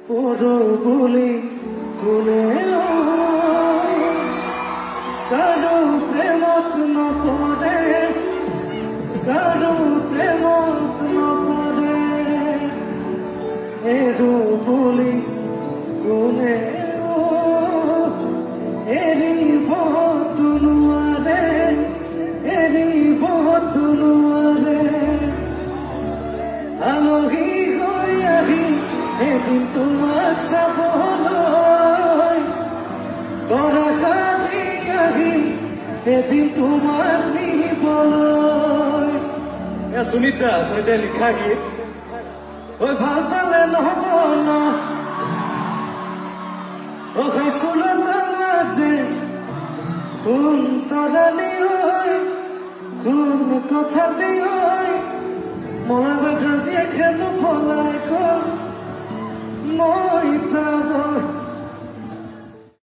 পৰো বুলি কোনেও কাৰো প্ৰেমত নপৰে, কাৰো প্ৰেমত নপৰে। এৰো বুলি কোনেও এৰিবতো নোৱাৰে, এৰিবতো নোৱাৰে। আলহী হৈ আহি এদিন তোমাক চাবলৈ, দৰা সাজি আহিম এদিন তোমাক নিবলৈ। এয়া সুনীত দা, সুনীত দাই লিখা গীত। ঐ, ভাল পালে নহ'ব ন। অ, হাইস্কুলত মাজে সোণ তৰালি ঐ, সোণ কথাটি ঐ, মলা বাইদেউৰ জীয়েক হেনো পলাই গ'ল, মই